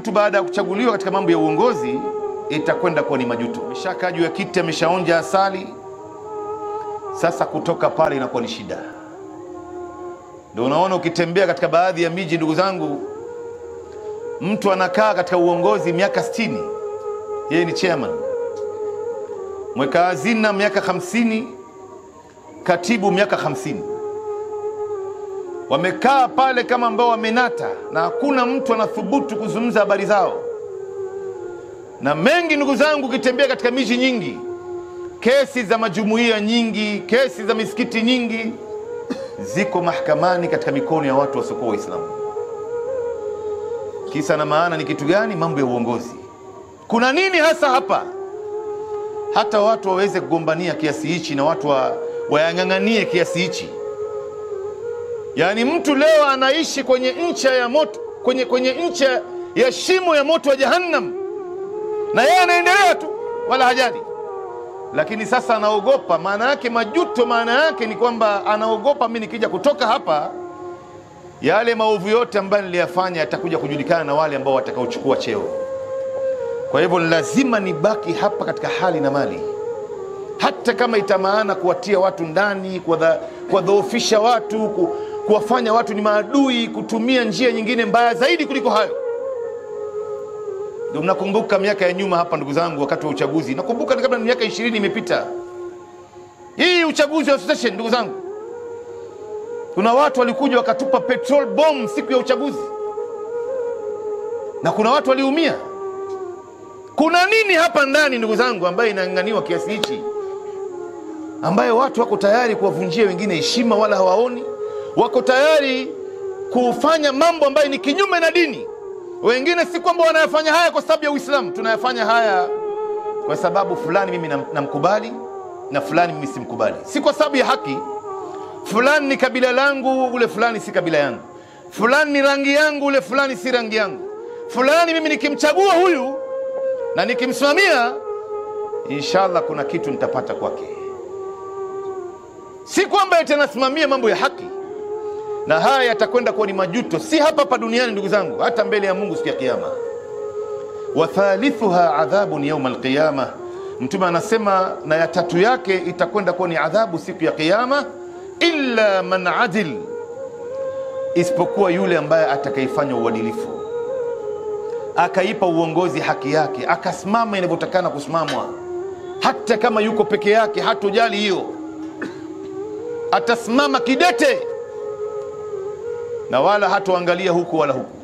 Mtu baada ya kuchaguliwa katika mambo ya uongozi itakwenda kuwa ni majuto. Ameshakaa juu ya kiti, ameshaonja asali, sasa kutoka pale inakuwa ni shida. Ndio unaona ukitembea katika baadhi ya miji, ndugu zangu, mtu anakaa katika uongozi miaka 60, yeye ni chairman, mweka hazina miaka 50, katibu miaka 50. Wamekaa pale kama ambao wamenata, na hakuna mtu anathubutu kuzungumza habari zao. Na mengi, ndugu zangu, ukitembea katika miji nyingi, kesi za majumuiya nyingi, kesi za misikiti nyingi ziko mahakamani katika mikono ya watu wasiokuwa Waislamu. Kisa na maana ni kitu gani? Mambo ya uongozi. Kuna nini hasa hapa hata watu waweze kugombania kiasi hichi na watu wayang'ang'anie kiasi hichi? Yaani mtu leo anaishi kwenye ncha ya moto, kwenye ncha ya shimo ya moto wa Jahannam, na yeye anaendelea tu wala hajali. Lakini sasa anaogopa. Maana yake majuto, maana yake ni kwamba anaogopa, mimi nikija kutoka hapa yale maovu yote ambayo niliyafanya yatakuja kujulikana na wale ambao watakaochukua cheo. Kwa hivyo lazima nibaki hapa katika hali na mali, hata kama itamaana kuwatia watu ndani, kuwadhoofisha watu, kuwafanya watu ni maadui, kutumia njia nyingine mbaya zaidi kuliko hayo. Ndio mnakumbuka miaka ya nyuma hapa, ndugu zangu, wakati wa uchaguzi. Nakumbuka kabla miaka 20 imepita. Hii uchaguzi wa association, ndugu zangu, kuna watu walikuja wakatupa petrol bomb siku ya uchaguzi, na kuna watu waliumia. Kuna nini hapa ndani, ndugu zangu, ambaye inang'ang'aniwa kiasi hichi, ambaye watu wako tayari kuwavunjia wengine heshima wala hawaoni, wako tayari kufanya mambo ambayo ni kinyume na dini? Wengine si kwamba wanayafanya haya kwa sababu ya Uislamu, tunayafanya haya kwa sababu fulani mimi namkubali na fulani mimi simkubali. Si kwa sababu ya haki. Fulani ni kabila langu, ule fulani si kabila yangu. Fulani ni rangi yangu, ule fulani si rangi yangu. Fulani mimi nikimchagua huyu na nikimsimamia, inshallah kuna kitu nitapata kwake. Si kwamba eti anasimamia mambo ya haki. Na haya yatakwenda kuwa ni majuto, si hapa hapa duniani, ndugu zangu, hata mbele ya Mungu siku ya Kiyama. Wa thalithuha adhabun yawm alqiyama, Mtume anasema na ya tatu yake itakwenda kuwa ni adhabu siku ya Kiyama, illa man adil, isipokuwa yule ambaye atakayefanya uadilifu, akaipa uongozi haki yake, akasimama inavyotakana kusimamwa, hata kama yuko peke yake, hatojali hiyo, atasimama kidete na wala hatoangalia huku wala huku.